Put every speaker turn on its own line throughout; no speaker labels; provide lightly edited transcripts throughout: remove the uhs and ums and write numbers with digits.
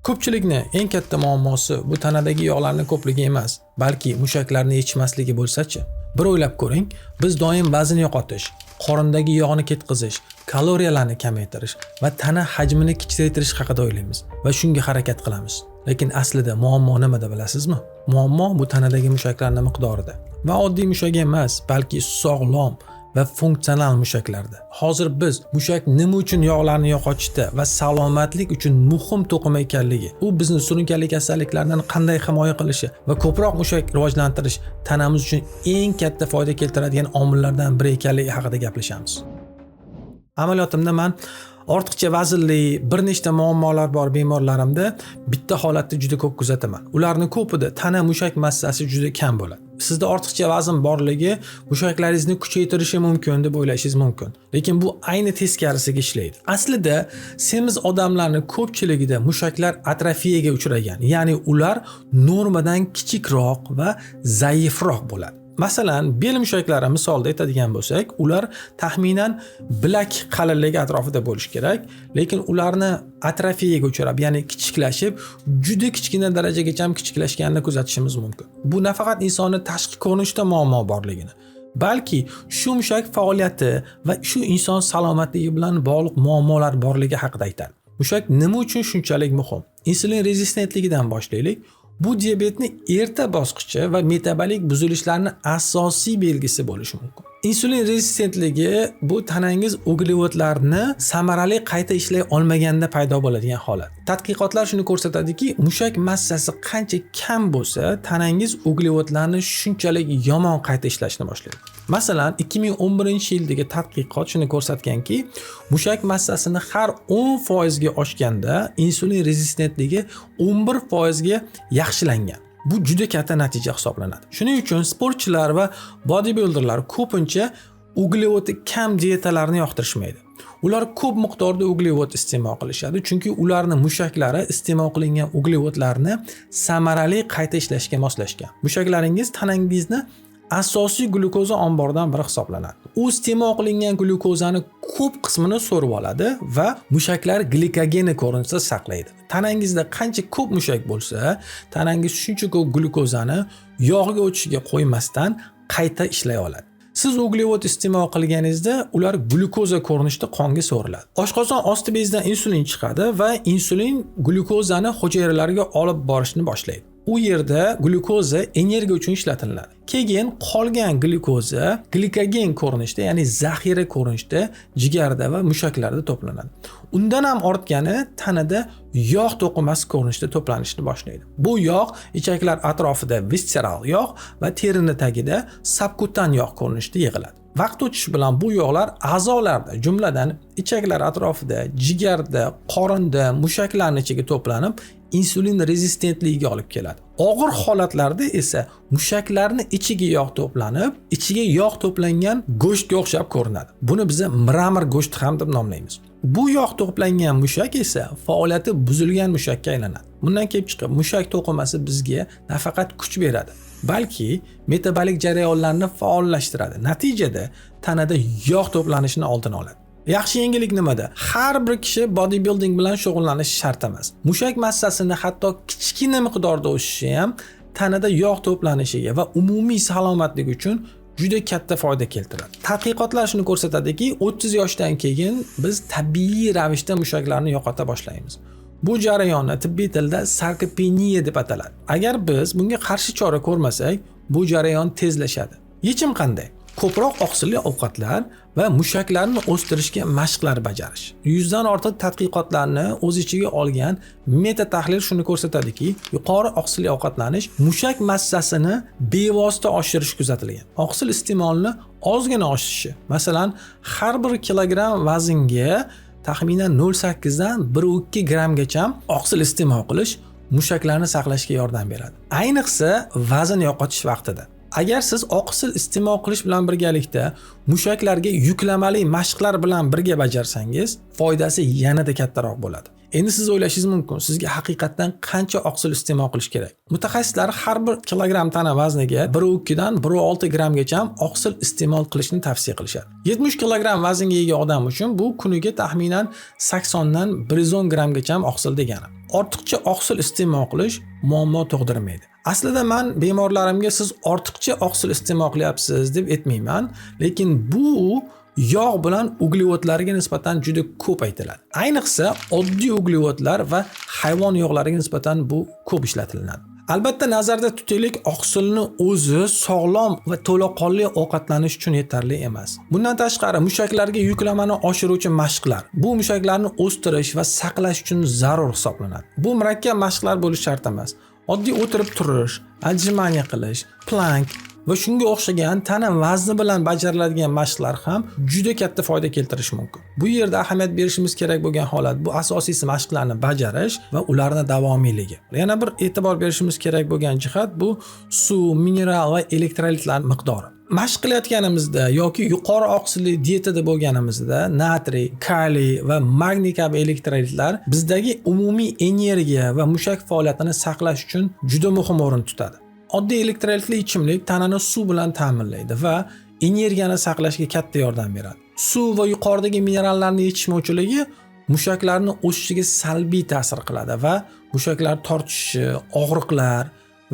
Ko'pchilikni eng katta muammosi bu tanadagi yog'larning ko'pligi emas, balki mushaklarni yetishmasligi bo'lsa-chi? Bir o'ylab ko'ring, biz doim vazn yo'qotish, qorindagi yog'ni ketqizish, kaloriyalarni kamaytirish va tana hajmini kichraytirish haqida o'ylaymiz va shunga harakat qilamiz. Lekin aslida muammo nimada, bilasizmi? Muammo bu tanadagi mushaklarning miqdorida. Va oddiy mushak emas, balki sog'lom va funksional mushaklarda. Hozir biz mushak nima uchun yog'larni yo'qotishda va salomatlik uchun muhim to'qima ekanligi, u bizni surunkali kasalliklardan qanday himoya qilishi va ko'proq mushak rivojlantirish tanamiz uchun eng katta foyda keltiradigan omillardan biri ekanligi haqida gaplashamiz. Amaliyotimda man ortiqcha vaznli, bir nechta muammolar bor bemorlarimda bitta holatni juda ko'p kuzataman. Ularni ko'pida tana mushak massasi juda kam bo'ladi. Sizda ortiqcha vazn borligi mushaklaringizni kuchaytirishi mumkin deb o'ylashingiz mumkin. Lekin bu ayni teskarisiga ishlaydi. Aslida semiz odamlarning ko'pchiligida mushaklar atrofiyaga uchragan, ya'ni ular normadan kichikroq va zaifroq bo'ladi. Masalan, bel mushaklari misolda aytadigan bo'lsak, ular taxminan bilak qalinligi atrofida bo'lishi kerak, lekin ularni atrofiyaga uchrab, ya'ni kichiklashib, juda kichkina darajagacha ham kichiklashganini kuzatishimiz mumkin. Bu nafaqat insonni tashqi ko'rinishida muammo borligini, balki shu mushak faoliyati va shu inson salomatligi bilan bog'liq muammolar borligi haqida aytadi. Mushak nima uchun shunchalik muhim? Insulin rezistentligidan boshlaylik. Bu diabetni erta bosqichi va metabolik buzilishlarning asosiy belgisi bo'lishi mumkin. Insulin rezistentligi bu tanangiz uglevodlarni samarali qayta ishlay olmaganda paydo bo'ladigan holat. Tadqiqotlar shuni ko'rsatadiki, mushak massasi qancha kam bo'lsa, tanangiz uglevodlarni shunchalik yomon qayta ishlashni boshlaydi. Masalan, 2011-yildagi tadqiqot shuni ko'rsatganki, mushak massasini har 10% ga oshganda insulin rezistentligi 11% ga yaxshilangan. Bu juda katta natija hisoblanadi. Shuning uchun sportchilar va bodybuilderlar ko'pincha uglevodi kam dietalarni yoqtirishmaydi. Ular ko'p miqdorda uglevod iste'mol qilishadi, chunki ularning mushaklari iste'mol qilingan uglevodlarni samarali qayta ishlashga moslashgan. Mushaklaringiz tanangizni asosiy glyukoza omboridan biri hisoblanadi. U iste'mol qilingan glyukozani ko'p qismini so'rib oladi va mushaklar glikogeni ko'rinishida saqlaydi. Tanangizda qancha ko'p mushak bo'lsa, tanangiz shuncha ko'p glyukozani yog'ga o'tishiga qo'ymasdan qayta ishlay oladi. Siz uglevod iste'mol qilganingizda ular glyukoza ko'rinishida qonga so'riladi. Oshqozon osti bezidan insulin chiqadi va insulin glyukozani hujayralarga olib borishni boshlaydi. U yerda glyukoza energiya uchun ishlatiladi. Keyin qolgan glyukoza glikogen ko'rinishida, ya'ni zaxira ko'rinishida jigarda va mushaklarda to'planadi. Undan ham ortgani tanada yog' to'qimasi ko'rinishida to'planishni boshlaydi. Bu yog' ichaklar atrofida visceral yog' va terini tagida subkutan yog' ko'rinishida yig'iladi. Vaqt o'tishi bilan bu yog'lar a'zolarda, jumladan ichaklar atrofida, jigarda, qorinda, mushaklarning ichiga to'planib, insulin rezistentligiga olib keladi. Og'ir holatlarda esa mushaklarni ichiga yog' to'planib, ichiga yog' to'plangan go'shtga o'xshab ko'rinadi. Buni biz мрамор go'shti ham deb nomlaymiz. Bu yog' to'plangan mushak esa faoliyati buzilgan mushakka aylanadi. Bundan kelib chiqib, mushak to'qimasi bizga nafaqat kuch beradi, balki metabolik jarayonlarni faollashtiradi. Natijada tanada yog' to'planishini oldini oladi. Yaxshi yangilik nimada? Har bir kishi bodybuilding bilan shug'ullanishi shart emas. Mushak massasini hatto kichkina miqdorda o'sishi ham tanada yog' to'planishiga va umumiy salomatlik uchun juda katta foyda keltiradi. Tadqiqotlar shuni ko'rsatadiki, 30 yoshdan keyin biz tabiiy ravishda mushaklarni yo'qota boshlaymiz. Bu jarayonni tibbiy tilda sarkopeniya deb ataladi. Agar biz bunga qarshi chora ko'rmasak, bu jarayon tezlashadi. Yechim qanday? Ko'proq oqsilli ovqatlar va mushaklarni o'stirishga mashqlar bajarish. 100 dan ortiq tadqiqotlarni o'z ichiga olgan meta tahlil shuni ko'rsatadiki, yuqori oqsilli ovqatlanish mushak massasini bevosita oshirish kuzatilgan. Oqsil iste'molini ozgina oshishi, masalan, har bir kilogramm vaznga taxminan 0.8 dan 1.2 grammgacha oqsil iste'mol qilish mushaklarni saqlashga yordam beradi. Ayniqsa vazn yo'qotish vaqtida. Agar siz oqsil iste'mol qilish bilan birgalikda mushaklarga yuklamali mashqlar bilan birga bajarsangiz, foydasi yanada kattaroq bo'ladi. Endi siz o'ylashingiz mumkin, sizga haqiqatdan qancha oqsil iste'mol qilish kerak? Mutaxassislar har bir kilogramm tana vazniga 1.2 dan 1.6 grammgacha oqsil iste'mol qilishni tavsiya qilishadi. 70 kilogramm vaznga ega odam uchun bu kuniga taxminan 80 dan 110 grammgacha oqsil degani. Ortiqcha oqsil iste'mol qilish muammo tug'dirmaydi. Aslida men bemorlarimga siz ortiqcha oqsil iste'mol qilyapsiz deb aytmayman, lekin bu yog' bilan uglevodlarga nisbatan juda ko'p aytiladi. Ayniqsa oddiy uglevodlar va hayvon yog'lariga nisbatan bu ko'p ishlatilinadi. Albatta nazarda tutaylik, oqsilni o'zi sog'lom va to'laqonli ovqatlanish uchun yetarli emas. Bundan tashqari mushaklarga yuklamani oshiruvchi mashqlar. Bu mushaklarni o'stirish va saqlash uchun zarur hisoblanadi. Bu murakkab mashqlar bo'lishi shart emas. Oddiy o'tirib turish, отжимание qilish, plank va shunga o'xshagan tana vazni bilan bajariladigan mashqlar ham juda katta foyda keltirishi mumkin. Bu yerda ahamiyat berishimiz kerak bo'lgan holat bu asosiysi mashqlarni bajarish va ularni davomiyligi. Yana bir e'tibor berishimiz kerak bo'lgan jihat bu suv, mineral va elektrolitlar miqdori. Mashq qilayotganimizda yoki yuqori oqsilli dietada bo'lganimizda natriy, kaliy va magniy kabi elektrolitlar bizdagi umumiy energiya va mushak faoliyatini saqlash uchun juda muhim o'rin tutadi. Oddiy elektrolitli ichimlik tanani suv bilan ta'minlaydi va energiyani saqlashga katta yordam beradi. Suv va yuqoridagi minerallarning yetishmovchiligi mushaklarni o'sishiga salbiy ta'sir qiladi va mushaklar tortishishi, og'riqlar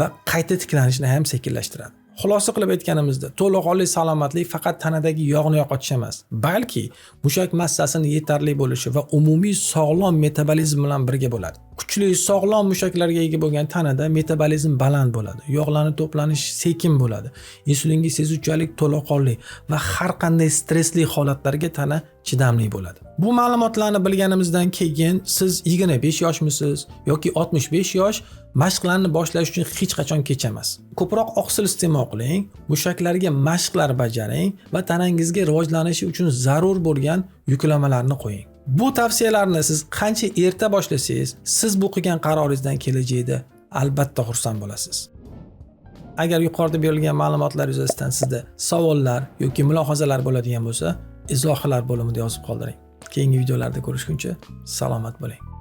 va qayta tiklanishni ham sekinlashtiradi. Xulosa qilib aytganimizda, to'laqonli salomatlik faqat tanadagi yog'ni yo'qotish emas, balki mushak massasini yetarli bo'lishi va umumiy sog'lom metabolizm bilan birga bo'ladi. Kuchli, sog'lom mushaklarga ega bo'lgan tanada metabolizm baland bo'ladi, yog'larni to'planishi sekin bo'ladi, insulinga sezuvchanlik to'laqonli va har qanday stressli holatlarga tana chidamli bo'ladi. Bu ma'lumotlarni bilganimizdan keyin siz 25 yoshmisiz yoki 65 yosh, mashqlarni boshlash uchun hech qachon kech emas. Ko'proq oqsil iste'mol qiling, mushaklarga mashqlar bajaring va tanangizga rivojlanishi uchun zarur bo'lgan yuklamalarni qo'ying. Bu tavsiyalarni siz qancha erta boshlasangiz, siz bu qilgan qaroringizdan kelajakda albatta xursand bo'lasiz. Agar yuqorida berilgan ma'lumotlar yuzasidan sizda savollar yoki mulohazalar bo'ladigan bo'lsa, izohlar bo'limida yozib qoldiring. Keyingi videolarda ko'rishguncha salomat bo'ling.